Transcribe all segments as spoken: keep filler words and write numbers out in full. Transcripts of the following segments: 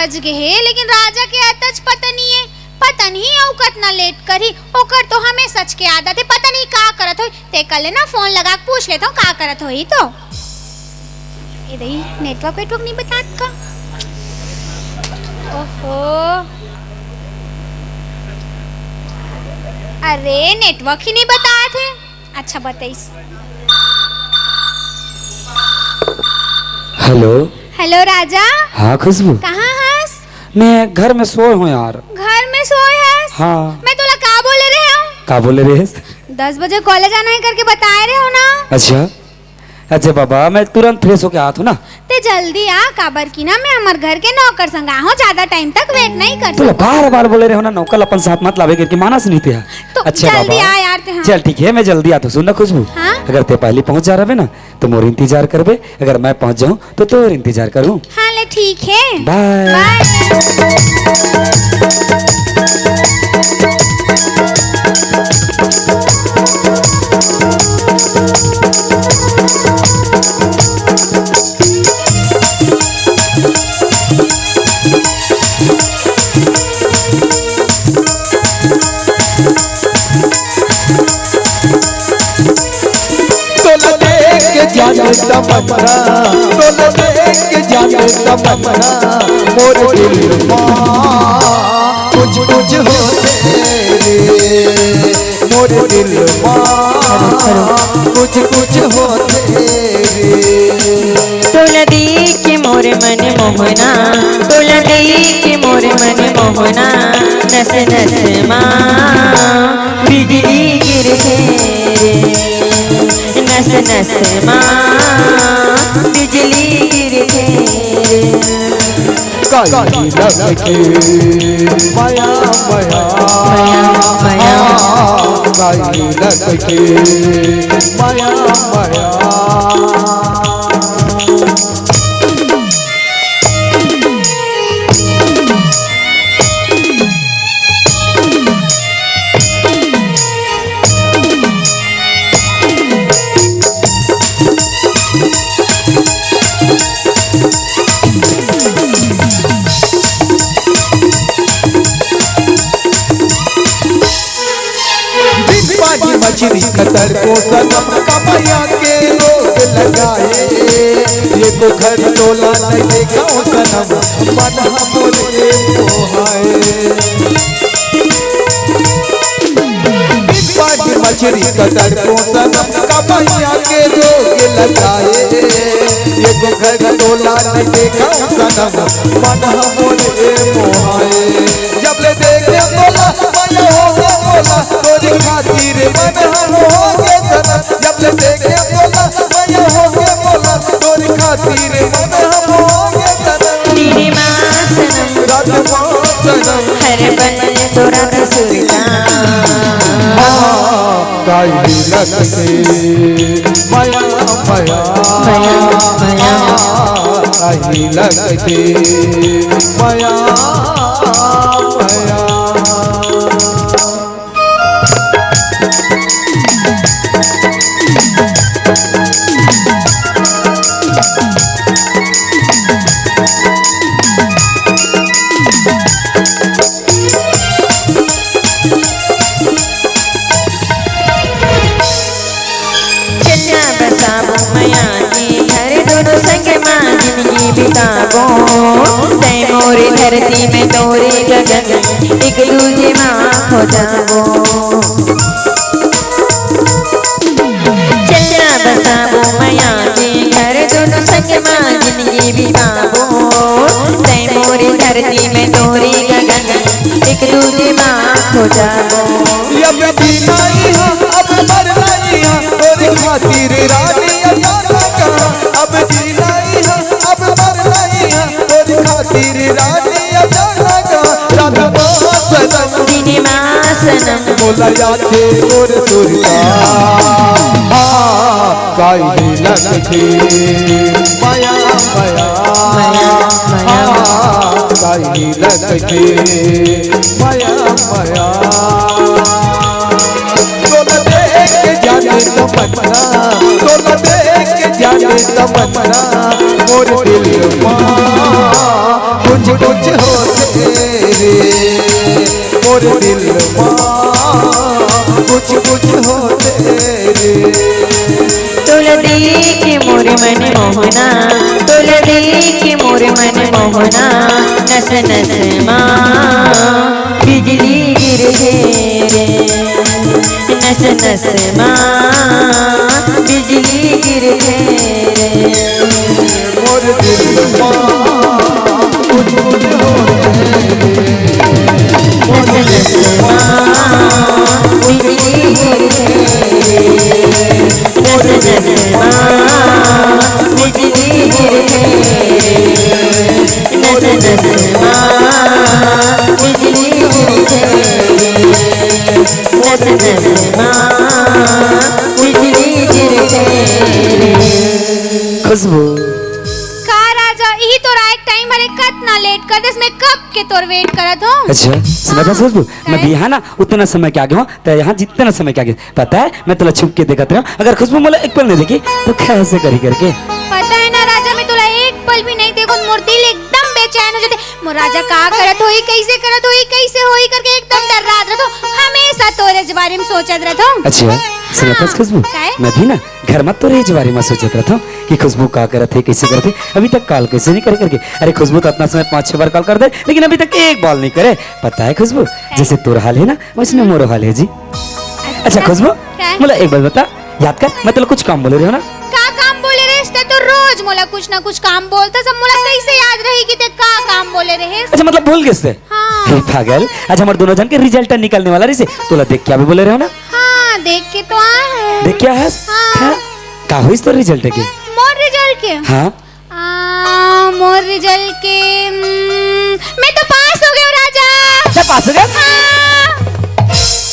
बज गे हे, लेकिन राजा के अतच पता नहीं है, पता नहीं अउ कतना लेट करही। ओकर तो हमेशा के आदत है, पता नहीं का करत होही। ते कर लेना, फोन लगा के पूछ लेता हूँ का करत होही तो। ए दई, नेटवर्क वेटवर्क नहीं बतात का? ओहो, अरे नेटवर्क ही नहीं बतात है। अच्छा बताइस। हेलो। हेलो राजा। हाँ खुशबू। कहाँ हस? मैं घर में सोए हूँ यार। घर में सोए हस? हाँ। मैं तोला का बोले रहे हूँ? का बोले रहे हस? दस बजे कॉलेज आना है करके बताए रहे हो ना। अच्छा। अच्छा बाबा, मैं तुरंत फ्रेश होके आत हूँ ना। ते जल्दी आ, काबर की ना मैं हमर घर के नौकर संग आहूँ, ज्यादा टाइम तक वेट नहीं कर तोला सकता। बार बार बोले रहे हो ना, नौकर अपन साथ मत लावे करके, मानस नहीं ते हा। तो अच्छा जल्दी बाबा। आ यार ते, हाँ। चल ठीक है, मैं जल्दी आत हूँ। सुन ना खुशबू, हाँ? अगर ते पहली पहुँच जा रहे ना तो मोर इंतजार करबे, अगर मैं पहुँच जाऊँ तो तोर इंतजार करूँ। हाँ ले ठीक है। बाय। बाय। तोला देख के जाने तमन्ना, तोला देख के जाने तमन्ना, मोर दिल मा कुछ कुछ होथे रे, मोर दिल मा कुछ कुछ होथे रे। तोला देख के मोर मन मोहना, तोला देख के मोर मन मोहना, नस नस मा बिजली गिरथे रे, नस नस मा बिजली गिरथे रे। काई लगथे माया माया, माया, माया। काई लगथे माया माया। बिन पानी मछरी कतर को सनम, कमैया के रोग लगाए। ये तो घर टोला नहीं गाँव सनम, मन हमर के मोहाए। बिन पानी मछरी कतर को सनम, कमैया के रोग लगाए। ये तो घर टोला नहीं गाँव सनम, मन हमर के मोहाए। जब ले देखे तोला, माया हो गे मोला, तोरी खातिर मन हम हो गे सनम। जब ले देखे तोला, माया हो गे मोला, तोरी खातिर मन हम हो गे सनम। नीलिमा सनम, राजमा सनम, हर पल तोरा सुरता। हाँ, काई लगथे माया माया, माया, माया। काई लगथे माया माया। चचा बसाबो मया के घर, दोनों संग मा जिंदगी बिताबो। तै मोरे धरती में तोरे गगन, एक दूजे मा खो जाबो। चचा बसाबो मया के घर, दोनों संग मा जिंदगी बिताबो। तै मोरे धरती में तोरे गगन, एक दूजे मा खो जाबो। अब जीना ही है, अब मरना ही है, तोरे खातिर रानी अचानक। अब जीना ही है, अब मरना ही है, तोरे खातिर रानी अचानक। रात मा सनम, दिन मा सनम, मोला याद हे तोर सुरता। हाँ, काई लगथे माया माया, माया, माया। हाँ, काई लगथे माया माया। तोला देख के जागे तमन्ना, तोला देख के जागे तमन्ना, मोर दिल मा कुछ कुछ होथे रे मोर दिल मा, कुछ कुछ होथे रे। तोला देख के मोर मन मोहना, तोला देख के मोर मन मोहना, नस नस मा बिजली गिरथे रे, नस नस मा बिजली गिरथे रे। मोर दिल मा कुछ कुछ होथे रे। नस नस मा बिजली गिरथे रे। नस नस मा बिजली गिरथे। नस नस मा बिजली गिरथे। नस नस मा बिजली गिरथे। खुशबू। का राजा, इही तो राय टाइम हरे, कतना लेट कर देस, मैं कब के तोर वेट करत हूँ। अच्छा, सुना था हाँ। खुशबू, मैं भी यहाँ ना उतना समय के आगे हूँ, तो यहाँ जितना समय के आगे, पता है, मैं तोला छुप के देखत रहूँ। अगर खुशबू मोला एक पल नहीं देखी, तो कैसे करी करके? पता है ना राजा, मैं तोला एक पल भी नहीं देखूँ, मोर दिल एकदम बेचैन हो जाथे। मोर राजा का करत होही, कैसे करत होही, कैसे होही करके एकदम डर्रात रहत हूँ। हमेशा तोरे बारे में सोचत रहत हूँ। अच्छा, सुना था हाँ। खुशबू, काहे? मैं भी ना घर में तोरे बारे में सोचत रहत हूँ कि खुशबू का करत हे, कैसे करत हे, अभी तक कॉल कैसे नहीं करे करके। अरे खुशबू तो अतना समय पाँच छह बार कॉल कर दे, लेकिन अभी तक एक बार नहीं करे। पता है खुशबू, काहे? जैसे तोर हाल है ना, वैसने मोरो हाल है जी। अच्छा खुशबू, का? मोला एक बात बता, याद कर, मैं तोला कुछ काम बोले रहेंव ना। का काम बोले रहेस? तैं तो रोज मोला कुछ ना कुछ काम बोलथस, अब मोला कैसे याद रही कि तैं का काम बोले रहेस? अच्छा, मतलब भूल गेस तैं? हाँ। हे पागल, आज हमर दोनों झन के रिजल्ट निकलने वाला रहिसे, तोला देख के आबे बोले रहेंव ना। हाँ, देख के तो आए हँव। देख के आए हस? हाँ। हाँ? का होइस तोर रिजल्ट के? मोर रिजल्ट के? हाँ। आ, मोर रिजल्ट के, हम्म, मैं तो पास हो गेंव राजा। अच्छा, पास हो गेस? हाँ।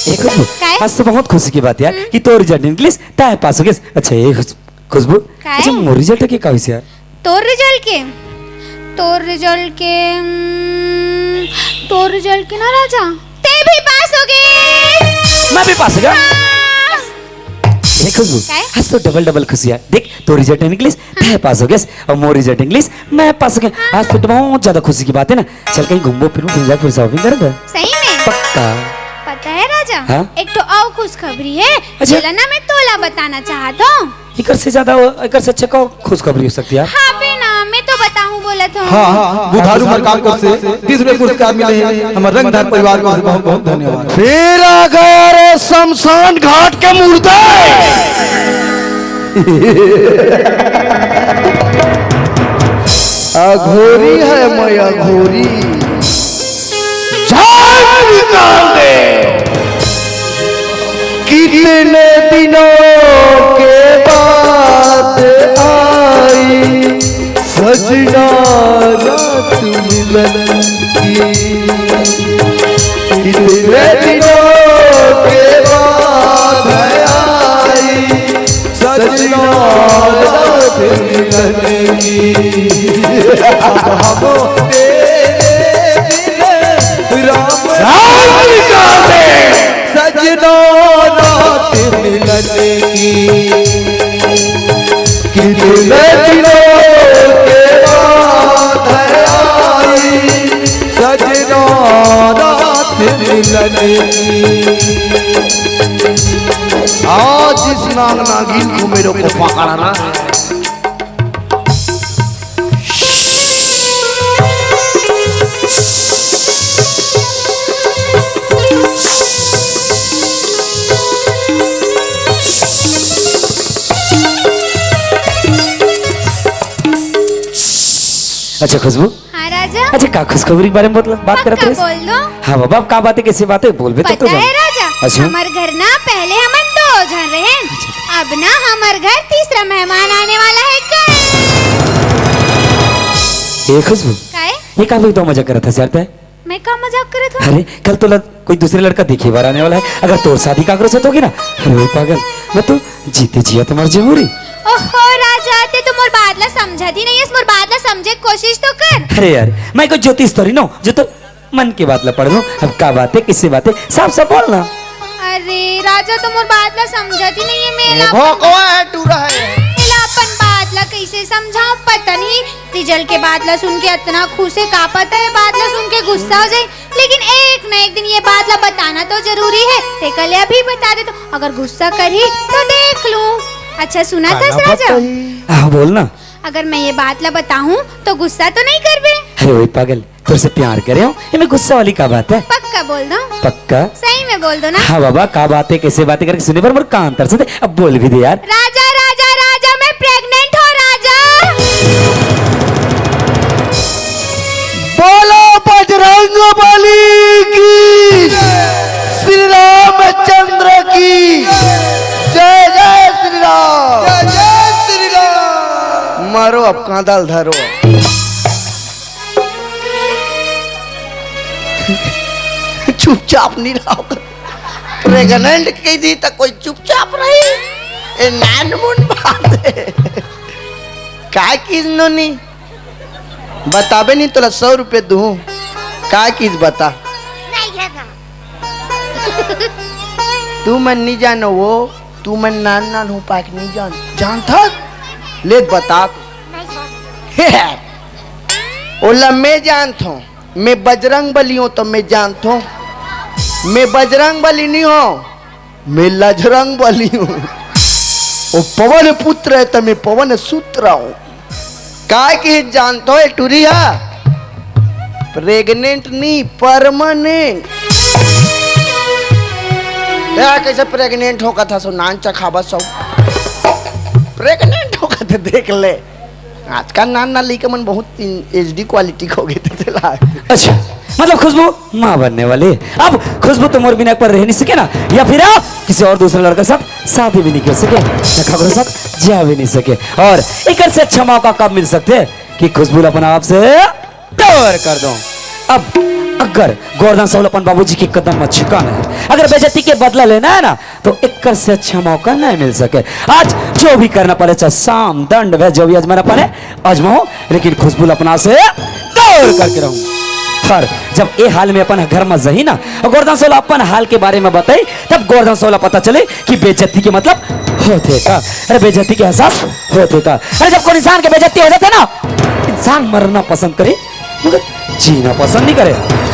ए खुशबू, काहे? आज तो बहुत खुशी की बात यार, हम्म। कि तोर रिजल्ट निकलिस, तैं पास हो गेस। अच्छा, ए खुश-, खुशबू, काहे? अच्छा, मोर रिजल्ट के का होइस यार? तोर रिजल्ट के, तोर रिजल्ट के, हम्म, तोर रिजल्ट के ना राजा, तैं भी पास हो गेस। मैं भी पास हो गेंव? हाँ। ए खुशबू, काहे? आज तो डबल डबल खुशी है। देख, तोर रिजल्ट निकलिस, तैं पास हो गेस, अउ मोर रिजल्ट निकलिस, मैं पास हो गेंव। आज तो बहुत ज्यादा खुशी की बात है ना। चल कहीं घूमबो फिरबो, फिर जाके फिर शॉपिंग करबो। सही में? पक्का। पता है राजा, हाँ? एक ठो अउ खुशखबरी है, अच्छा। जेला ना मैं तोला बताना चाहत हूँ। एकर से ज्यादा, एकर से अच्छा का खुशखबरी हो सकती है यार? हाँ बे ना, मैं तो बताहूँ बोलत हूँ। हाँ, हाँ, बुधारू मरकाम कर से तीस रुपए पुरस्कार मिले हैं। हमर रंगधार परिवार को बहुत बहुत धन्यवाद। फिर आ गया रे शमशान घाट के मुर्दा। अघोरी है मैं, अघोरी। जान निकाल दे। कितने दिनों के बाद आई सजना रात मिलन की। कितने दिनों के बाद आई सजना रात मिलन की। अब हम तेरे बिन राम राम निकाल दे। सजना रात मिलन की। कितने दिनों के बाद है आई सजना रात मिलन की। आज इस नाग नागिन को मेरे को पकड़ना है। अच्छा खुशबू। हाँ राजा। अच्छा, का खुशखबरी के बारे में बात करत रहिस? बोल दो। हाँ बाबा, अब का बात है, कैसे बात है, बोलबे तब तो। पता है राजा, अच्छा। हमर घर ना पहले हमन दो झन रहेन, अच्छा। अब ना हमर घर तीसरा मेहमान आने वाला है कल। ए खुशबू, काहे? ये का भाई तो मजाक करत हस यार तैं? मैं का मजाक करत हूँ? अरे, कल तोला कोई दूसरे लड़का देखे बर आने वाला है, अगर तोर शादी काकरो से होगी ना, अरे ओ पागल, मैं तो जीते जियत मर जाऊँ रे। ओहो राजा, तैं तो मोर बात ला समझत ही नहीं हस, मोर बात ला समझे के कोशिश तो कर। अरे यार, मैं कोई ज्योतिष थोड़ी ना हूँ, जो तो मन के बात ला पढ़ लूँ। अब का बात है, किससे बात है, साफ साफ बोल ना। अरे राजा, तो मोर बात ला समझत ही नहीं है, मैं ला ए, भोकवा है, टूरा है। मैं ला अपन बात ला कैसे समझाऊँ, पता नहीं। रिजल्ट के बात ला सुन के अतना खुश हे, का पता ये बात ला सुन के गुस्सा हो जाए, लेकिन एक ना एक दिन ये बात ला बताना तो जरूरी हे। तेकर ले अभी बता देथों, अगर गुस्सा करही तो देख लूं। अच्छा सुनथस राजा, हाँ, बोल ना। अगर मैं ये बात ला बताहूँ तो गुस्सा तो नहीं करबे? अरे ओए पागल, तोर से प्यार करे हंव, एमे गुस्सा वाली का बात हे? पक्का बोल दो। पक्का? सही में बोल दो ना। हाँ बाबा, का बात हे, कइसे बात हे करके सुने बर मोर कान तरसथे। अब बोल भी दे यार। राजा, राजा, राजा, मैं प्रेग्नेंट हंव राजा। बोलो बजरंग बली की, श्री रामचंद्र की जय, जय श्री राम। जय जय श्री राम। मारो अब कांदा ल धरो। चुपचाप नहीं रहो। प्रेग्नेंट कह दी तो कोई चुपचाप रही? ए नानमुन बात हे। काय किहिस नोनी? बताबे नहीं तोला सौ रुपये दूँ। काय किहिस बता। नहीं है ना। तुमन नहीं जानो वो, तुमन नान नान हो पाए के नहीं जान। जानथस? ले बता। नहीं जान। ओला मैं जानथों। मैं बजरंग बली हंव तो मैं जानथों। मैं बजरंग बली नहीं हंव, मैं लजरंग बली हंव। वो पवन पुत्र हे तो मैं पवन सूत्र हंव। काय किहिस जानथो ए टुरी हा? प्रेग्नेंट नहीं, परमानेंट। या कइसे प्रेग्नेंट हो कथस, नान चखाबस हो। प्रेग्नेंट हो कथे, देख ले। आजकल नान नान लइका मन बहुत एचडी क्वालिटी के हो गे थे। अच्छा, मतलब खुशबू माँ बनने वाली। अब खुशबू तो मोर बिना एक पल रह नहीं सके ना, या फिर आप किसी और दूसरे लड़का के साथ शादी भी नहीं कर सके, ना खबर साथ जा भी नहीं सके। और एकर से अच्छा मौका कब मिल सकथे कि खुशबू ला अपन आप से दूर कर दूं। अब अगर गोवर्धन साहू ल अपन बाबूजी के कदम में झुकाना हे, अगर बेइज्जती के बदला लेना हे ना, तो एकर से अच्छा मौका नहीं मिल सके। आज जो भी करना पड़े, चाहे साम दंड वह जो भी आजमाना पड़े, आजमाहूं, लेकिन खुशबू ल अपन आप से दूर करके रहूं। पर जब ए हाल में अपन घर में जाही ना, अउ गोवर्धन साहू ल अपन हाल के बारे में बताही, तब गोवर्धन साहू ल पता चले कि बेइज्जती के मतलब होथे का। अरे बेइज्जती के एहसास होथे का। अरे जब कोई इंसान के बेइज्जती हो जाथे ना, इंसान मरना पसंद करे, मगर जीना पसंद नहीं करे।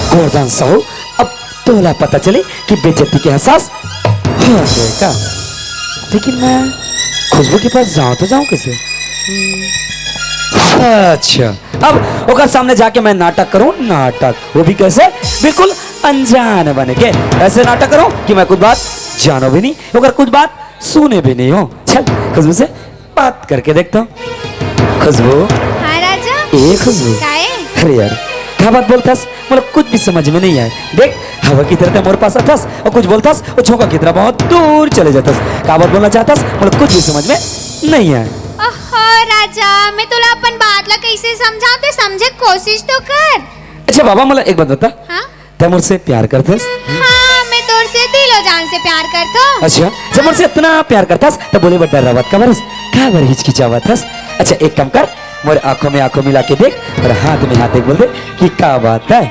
गोवर्धन साहू, अब तोला पता चले कि बेइज्जती के एहसास होथे का। लेकिन मैं खुशबू के पास जाऊं तो जाऊं कैसे? अच्छा, अब ओकर सामने जाके मैं नाटक करूं, नाटक, वो भी कैसे? बिल्कुल अनजान बने के। ऐसे नाटक करूं कि मैं कुछ बात जानो भी नहीं, ओकर कुछ बात सुने भी नहीं हो। चल, खुशबू से बात करके देखता हूँ। खुशबू। हाँ राजा। ए खुशबू। काए? अरे यार, का बात बोलथस? मोला कुछ भी समझ में नहीं आए। देख, हवा की तरह ते मोर पास आथस अउ कुछ बोलथस अउ झोंका की तरह बहुत दूर चले जाथस। का बात बोलना चाहथस? मोला कुछ भी समझ में नहीं आए। ओहो राजा, मैं तोला अपन बात ला कैसे समझाऊं, ते समझे कोशिश तो कर। अच्छा बाबा, मोला एक बात बता। हाँ? ते मोर से प्यार करथस? हाँ, मैं तोर से दिलो जान से प्यार करथों। अच्छा, जब मोर से इतना प्यार करथस, तब बोले बर डर्रावत काबर हस? काबर हिचकिचावत हस? अच्छा, एक काम कर, मोर आंखों में आंखों मिला के देख और हाथ में हाथ देके बोल दे कि का बात है?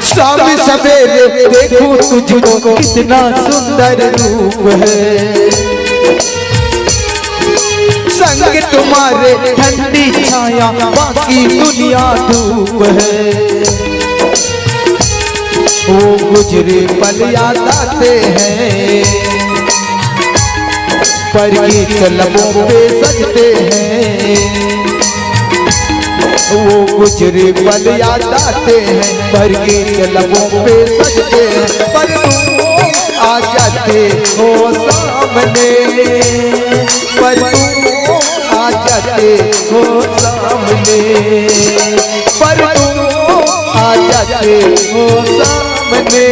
शाम सवेरे देखूं तुझको, कितना सुंदर रूप है। संग तुम्हारे ठंडी छाया, बाकी दुनिया धूप है। वो गुजरे पल याद आते हैं, पर गीत लबों पे सजते हैं। वो गुजरे पल याद आते हैं, पर गीत लबों पे सजते हैं। पर तुम आ जाते हो सामने, पर तुम आ जाते हो सामने, पर तुम आ जाते हो सामने,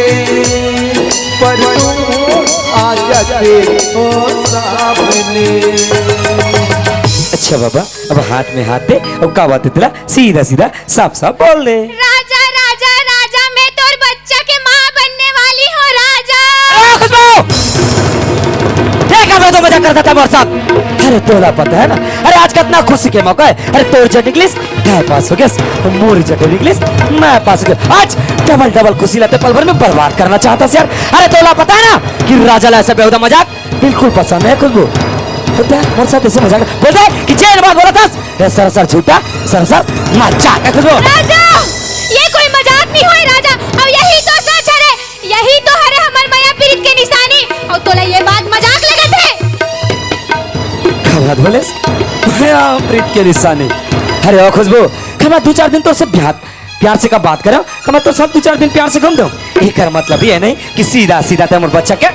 पर तुम आ जाते हो सामने। अच्छा बाबा, अब हाथ में हाथ दे, अब का बात हे तेला सीधा सीधा साफ साफ बोल दे। राजा, राजा, राजा, मैं तोर बच्चा के माँ बनने वाली हूँ, राजा। ए, खुशबू! ये का मैं तो मजाक करता था मोर साथ। अरे, तोला पता है ना, अरे, आज कितना खुशी के मौका है। अरे, तोर रिजल्ट निकलिस, तैं पास हो गयस, मोर रिजल्ट निकलिस, मैं पास हो गयस। आज डबल डबल खुशी ला ते पल भर में बर्बाद करना चाहथस यार। अरे, तोला पता है ना कि राजा ला ऐसा बेहुदा मजाक बिल्कुल पसंद नहीं है, खुशबू। होता है, मोर साथ ऐसे मजाक बोल रहा है कि जेन बात बोला था, ये सरासर झूठा, सरासर मजाक है खुशबू। राजा, ये कोई मजाक नहीं होय राजा, अउ यही तो सच हरे, यही तो हरे हमर मया पीरित के निशानी, अउ तोला ये बात मजाक लगत हे। का बात बोलेस? मया पीरित के निशानी। अरे ओ खुशबू, का मैं दू चार दिन तोर से प्यार, प्यार से का बात करेंव, का मैं तोर साथ दू चार दिन प्यार से घूम देंव। एकर मतलब ये नहीं कि सीधा सीधा तैं मोर बच्चा के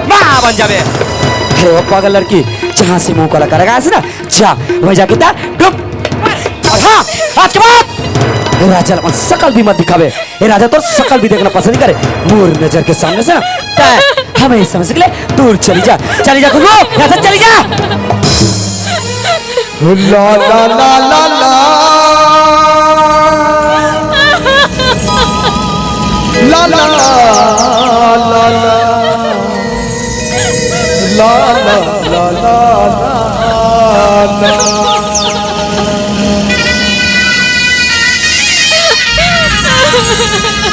माँ बन जाबे। अरे ओ पागल लड़की, जहाँ से मुंह काला करेगा ऐसे ना, जा, वहीं जाके तैं डुब। अउ हाँ, आज के बाद ए राजा ला अपन सकल भी मत दिखाबे। ए राजा तोर सकल भी देखना पसंद नहीं करे। मोर नजर के सामने से ना तैं हमेशा के लिए दूर चली जा, चली जा खुशबू, यहाँ से चली जा। ला ला ला ला ला। ला ला ला ला। ला ला ला ला ला।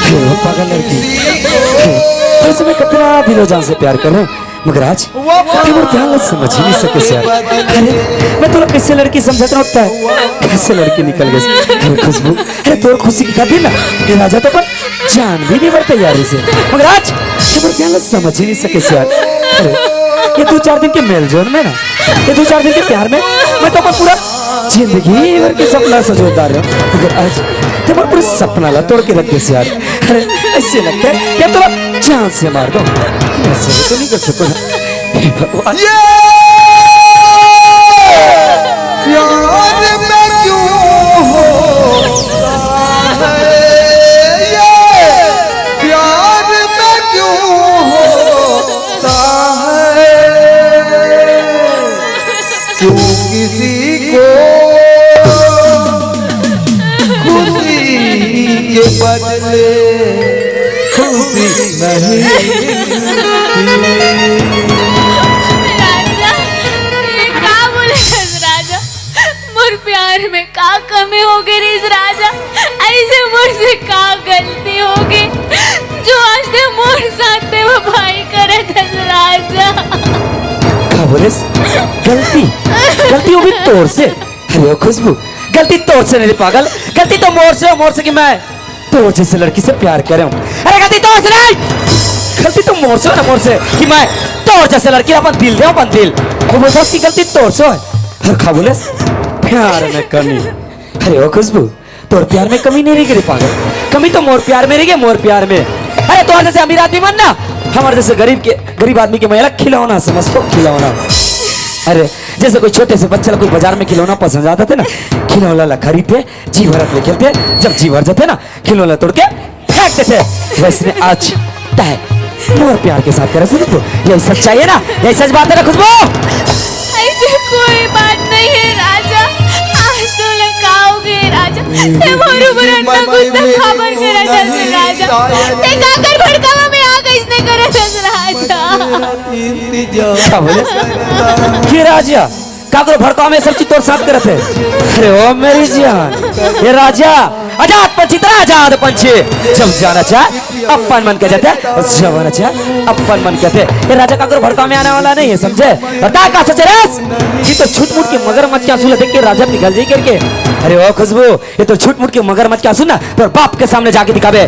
हे वो पागल लड़की, हे, वैसे मैं कितना दिलो जान से प्यार कर रहा हूँ, मगर आज तैं मोर प्यार ला समझ ही नहीं सकेस यार। अरे, मैं तोला कैसे लड़की समझत रहा था, कैसे लड़की निकल गई। अरे खुशबू, अरे तोर खुशी की खातिर ना, ये राजा तो अपन जान भी नहीं बर तैयार हे, मगर आज तैं मोर प्यार ला समझ ही नहीं सकेस यार। अरे, ये दू चार दिन के मेलजोल में ना, ये दू चार दिन के प्यार में मैं तो अपन पूरा जिंदगी भर के सपना सजोता रहा हूँ, मगर आज तैं मोर पूरे सपना ला तोड़ के रख देस यार। अरे, ऐसे लगता है कि अब तोला जान से मार दूं। ऐसे तो नहीं कर सकता। हे भगवान। ये प्यार में क्यों होता है, ये प्यार में क्यों होता है, क्यों किसी को खुशी के बदले खुशी नहीं। राजा, ये का बोले हस राजा? मोर प्यार में का कमी हो गई रिस राजा? ऐसे मोर से का गलती हो गई जो आज तैं मोर साथ बेवफाई करत हस राजा? का बोलेस? गलती? गलती वो भी तोर से? अरे ओ खुशबू, गलती तोर से नहीं रे पागल, गलती तो मोर से, मोर से कि मैं तोर जैसे लड़की से प्यार करे हूँ। अरे गलती तोर से नहीं, गलती तो मोर से हो ना, मोर से कि मैं तोर जैसे लड़की ला अपन दिल देंव, अपन दिल। वो बोलता कि गलती तोर से हो। अउ का बोलेस? प्यार में कमी। अरे ओ खुशबू, तोर प्यार में कमी नहीं रही रे पागल, कमी तो मोर प्यार में रही, मोर प्यार में। अरे तोर जैसे अमीर आदमी मन ना, हमर जैसे गरीब के, गरीब आदमी के मया ला खिलौना समझथों, खिलौना। अरे जैसे कोई छोटे से बच्चा ला कोई बाजार में खिलौना पसंद आ जाथे ना, खिलौना ला खरीदथे, जी भरत ले खेलथे, जब जी भर जाथे ना, खिलौना तोड़ के फेंक देथे। वैसने आज तैं मोर प्यार के साथ करे सुन तो, यही सच्चाई है ना, यही सच बात है ना खुशबू? ऐसे कोई बात नहीं है राजा, आज तोला का हो गए राजा, तैं मोर ऊपर अतना गुस्सा काबर करत हस राजा, तैं काकर भड़कावा में आग अइसने करत हस राजा। का बोले? के राजा? काकरो भड़कावा में सब चीज तोर साथ करत हे। अरे ओ मेरी जान, ये राजा, आजाद पंछी, तेरा आजाद पंछी, जब जाना चाहे अपन मन के जाथे, जब आना चाहे अपन मन के जाथे। ये राजा काकरो भड़कावा में आने वाला नहीं है, समझे? बता का सोचे रस? ये तो छुटमुट के मगरमच्छ के आंसू ला देख के राजा पिघल जाई करके। अरे ओ खुशबू, ये तो छुटमुट के मगरमच्छ के आंसू ना तोर बाप के सामने जाके दिखाबे,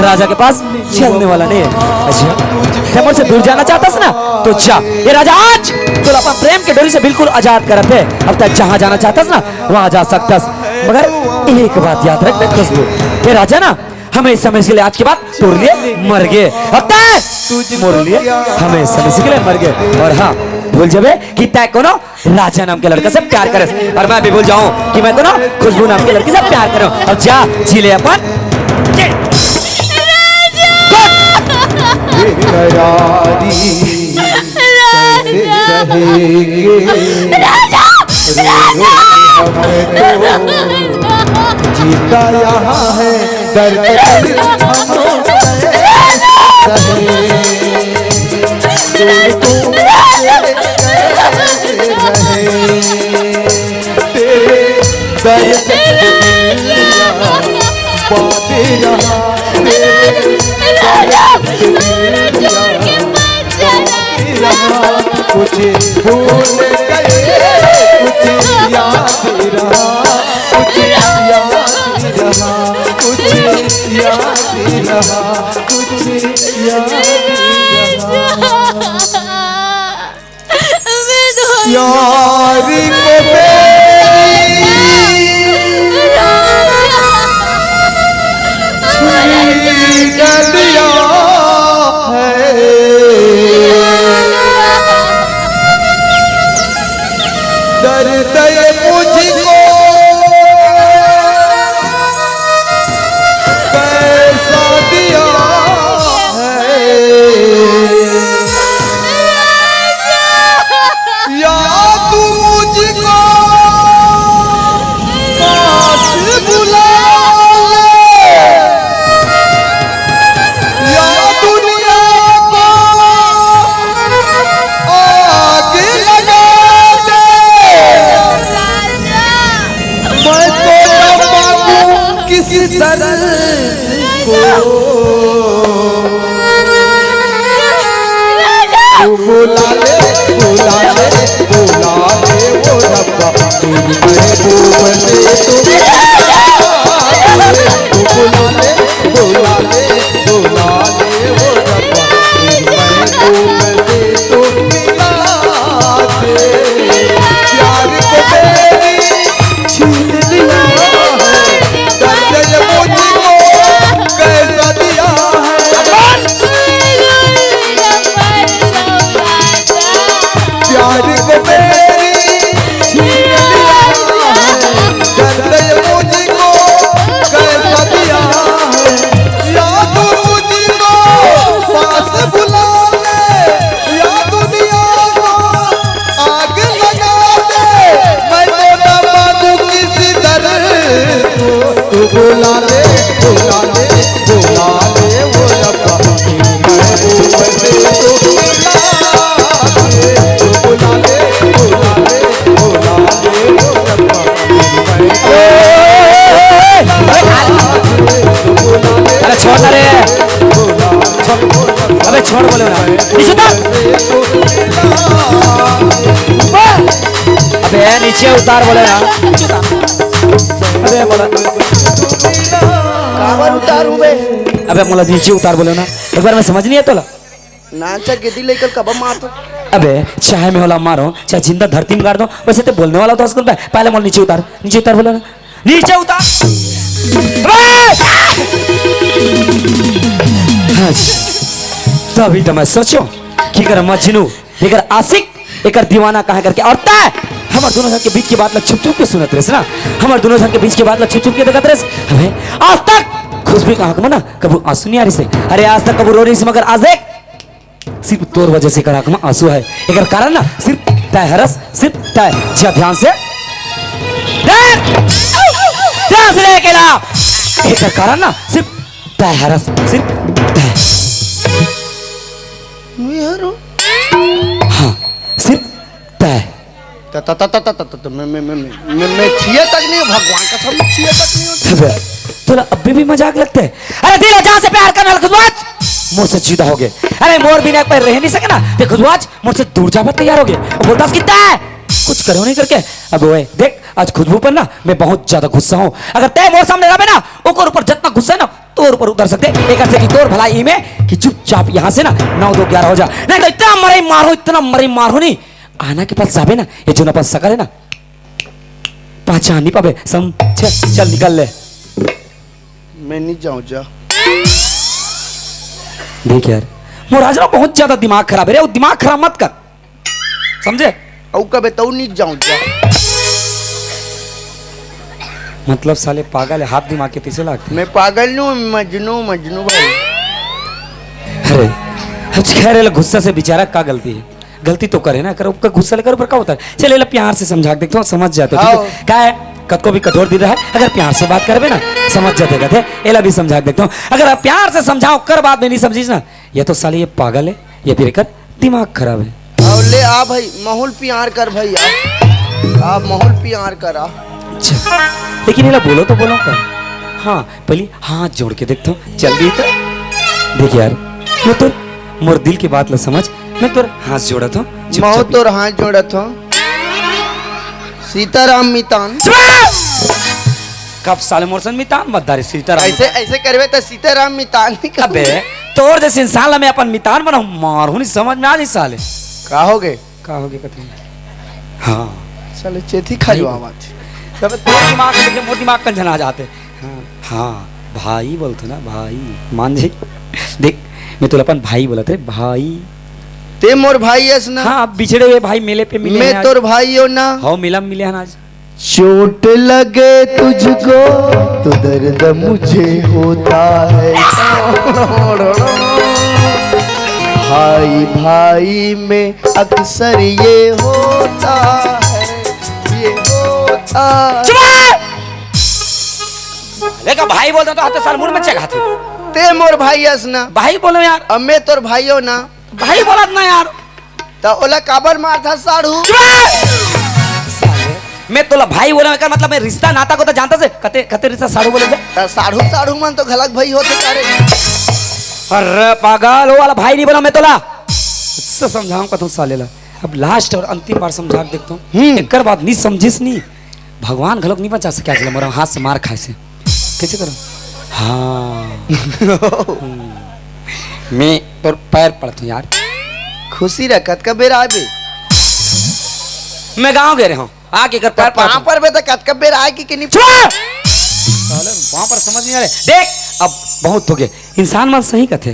राजा के पास चलने वाला नहीं है। अच्छा, तैं मोर से दूर जाना चाहतस ना, तो जा। ये राजा आज तोला अपन प्रेम के डोरी से बिल्कुल आजाद करत हे। अब तैं जहाँ जाना चाहतस ना, वहाँ जा सकतस, मगर एक बात याद रख बे खुशबू, ये राजा ना हमेशा हमेशा के लिए आज के बाद तोर लिए मर गे। अब तैं मोर लिए हमेशा हमेशा के लिए मर गे। अउ हाँ, भूल जाबे कि तैं कोनो राजा नाम के लड़का से प्यार करे, अउ मैं भी भूल जाऊं कि मैं कोनो खुशबू नाम के लड़की से प्यार करूं। अब जा, जी ले अपन। जी। राजा! बेकरारी कैसे सहेंगे? राजा! राजा! हमें तो जीता यहाँ है, दर्द हम सहे। तेरे दर्द बातें रहा, तेरे दर्द रहा, कुछ भूल गए, कुछ याद रहा, कुछ याद रहा, कुछ याद रहा, कुछ याद रहा। यार को मेरी छीन लिया है। दर्द ये मुझको कैसा दिया है। या तू मुझको पास बुला ले, या दुनिया को आग लगा दे, मैं तो न मानूं किस दर्द को। तू बुला ले, बुला ले, बुला ले वो रब्बा, तेरी महबूब से तू मिला दे। तू बुला ले, बुला ले, बुला ले वो रब्बा, तेरी महबूब से तू मिला दे। प्यार को मेरी छीन लिया है, दर्द ये मुझको कैसा दिया है। प्यार को मेरी छीन लिया है, दर्द ये मुझको कैसा दिया है। या तू मुझको पास बुला ले, या दुनिया को आग लगा दे, मैं तो ना मानूं किसी दर्द को। तू बुला ले, बुला ले, बुला ले वो रब्बा, महबूब से तू मिला दे। तू बुला ले, बुला ले, बुला ले वो रब्बा, महबूब से तू मिला दे। तू बुला ले, अरे छोड़ ना रे। छोड़, अबे छोड़ बोले ना। नीचे उतार। अबे नीचे उतार बोले ना। अबे बोला। काबर उतारू बे? अबे मोला नीचे उतार बोले ना। एक बार में समझ नहीं आता ला। नाचा गेदी लेकर कब मार तो। अबे चाहे मैं होला मारो, चाहे जिंदा धरती में गाड़ दो, वैसे तो बोलने वाला तो स्कूल पे। पहले मोला नीचे उतार, नीचे उतार बोले ना। नीचे उतार। अबे! हाँ जी। तभी तो मैं सोचो कि अगर मजनू, अगर आशिक, एकर दीवाना कहाँ करके। और तय हमर दोनों झन के बीच के बात ला छुप छुप के सुनत रहिस ना, हमर दोनों झन के बीच के बात ला छुप छुप के देखत रहिस। अबे आज तक खुशबू के आँख में ना कभू आंसू नहीं आ रहिस हे। अरे आज तक कभू रो नहीं रहिस, मगर आज देख सिर्फ तोर वजह से एकर आँख में आंसू है। एकर कारण ना सिर्फ तय हरस, सिर्फ तय। जा ध्यान से देख, ध्यान से देख एला। एकर कारण ना सिर्फ तय हरस, सिर्फ तय। मैं हरो। हाँ, सिर्फ तय। त, त, त, त, त, त, त, मैं, मैं, मैं, मैं, मैं, मैं छिया तक नहीं हूँ, भगवान कसम, मैं छिया तक नहीं हूँ। अबे, तोला अभी भी मजाक लगता है? अरे दिल है, जहाँ से प्यार करना खुशबू आज मोर से जुदा हो गए। अरे मोर बिना एक पल रह नहीं सके ना, ते खुशबू आज मोर से दूर जाबे तैयार हो गए। वो बोलता कि तय कुछ करो नहीं करके। अब ओए देख, आज खुशबू पर ना मैं बहुत ज्यादा गुस्सा हूँ। अगर तय मोर सामने रहबे ना, ओकर ऊपर जितना गुस्सा है ना, तोर ऊपर उतर सकते। एकर से कि तोर भलाई में कि चुपचाप यहाँ से ना नौ दो ग्यारह हो जा, नहीं तो इतना मरई मारो, इतना मरई मारो नहीं। आना के पास जाबे ना, ये जोन अपन सकल है ना, पहचान नहीं पाबे। सम-, चल, चल निकल ले। मैं नहीं जाऊँ जा। देख यार, मोर आज ना बहुत ज्यादा दिमाग खराब है रे, वो दिमाग खराब मत कर, समझे? अउ कबे तऊ नहीं जाऊँ जा। मतलब साले पागल है, हाथ दिमाग के पीछे लागते। मैं पागल नहीं हूँ, मजनू, मजनू भाई। अरे, अब खैर, एला गुस्सा से बेचारा का गलती है? गलती तो करे ना, कर ओकर गुस्सा लेकर ऊपर का होता है? चल, एला प्यार से समझा के देखता हूँ, समझ जाता है, ठीक है? हाँ। का है, कतको भी कठोर दिल रहा, अगर प्यार से बात करबे ना, समझ जाते कहते, एला भी समझा के देखता हूँ। अगर आप प्यार से समझाओ, कर बात में नहीं समझीस ना, या तो साले ये पागल है, या फिर एकर दिमाग खराब है। अब ले आ भाई, माहौल प्यार कर भाई, आ। आ, माहौल प्यार कर, आ। अच्छा, लेकिन एला बोलो तो बोलो का? हाँ, पहले हाथ जोड़ के देखता हूँ, चल दी तो। देख यार, मैं तो मोर दिल की बात ला समझ, मैं तोर हाथ जोड़त हूँ। चुप, महूँ चुप। तोर हाथ जोड़त हूँ। सीताराम मितान। कब साले मोर संग मितान मत डारे, सीताराम ऐसे, मितान। ऐसे करबे त सीताराम मितान नहीं कहूँ। अबे, तोर जैसे इंसान ला मैं अपन मितान बनाऊँ, मारहूँ नहीं, समझ में आ जाए साले। का हो गए? का हो गए कथे? हाँ। साले चेथी खा जो भाई। आवाज। तब तोर दिमाग में देखे, मोर दिमाग कंझन आ जाते। हाँ, हाँ, भाई बोलते ना, भाई। मान जी, देख, मैं तोला अपन भाई बोलत रे, भाई। ते मोर भाई अस ना। हाँ, अब बिछड़े हुए भाई मेले पे मिले मैं हैं आज। तोर भाई हो ना। हो, मिला, मिले हैं आज। चोट लगे तुझको तो दर्द मुझे होता है। भाई भाई में अक्सर ये होता है, ये होता है। चुप! देखा, भाई बोलता तो हाथ साल मुड़ में चढ़ाते। ते मोर भाई अस ना। भाई बोलो यार। अब मैं तोर भाई हो ना। भाई बोलत ना यार। त ओला काबर मारथा साढ़ू? चुप! साले, मैं तोला भाई बोला, एकर मतलब मैं रिश्ता नाता को तो जानता से, कते, कते रिश्ता साढ़ू बोले जा? त साढ़ू, साढ़ू मन तो घलक भाई होते का रे। अरे पागल, वो वाला भाई नहीं बोला मैं तोला। इससे समझाऊं कथों साले ला। अब last और अंतिम बार समझा के देखता हूँ। हम्म। एकर बाद नहीं समझिस नहीं। भगवान घलोक नहीं बचा सके आज ले मोर हाथ से मार खाए से। कैसे करो? हाँ। हम्म। मैं तोर पैर पड़ता हूँ यार। खुशी रह, कतका बेर आबे? मैं गाँव गए रहे हूँ, आके कर पैर पड़ता पाँव हूँ। पर बे तो कतका बेर आए कि, कि नहीं? चुप! साले, वहाँ पर समझ नहीं आ रहे। देख, अब बहुत हो गए। इंसान मन सही कहते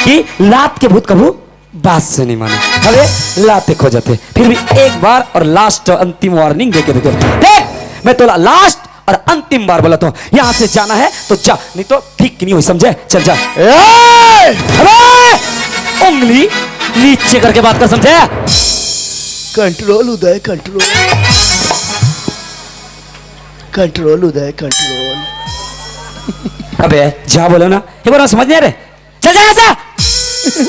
कि लात के भूत कभू बात से नहीं माने। अबे लाते खो जाते। फिर भी एक बार और last अंतिम warning दे के देखो। देख, मैं तोला last और अंतिम बार बोला तो यहाँ से जाना है तो जा, नहीं तो ठीक नहीं हुई, समझे? चल जा। ए! अबे! उंगली नीचे करके बात कर, समझे? Control उदय, control। Control उदय, control। अबे जा बोलो ना, ये बोला समझ नहीं आ रहे? चल जा यहाँ से।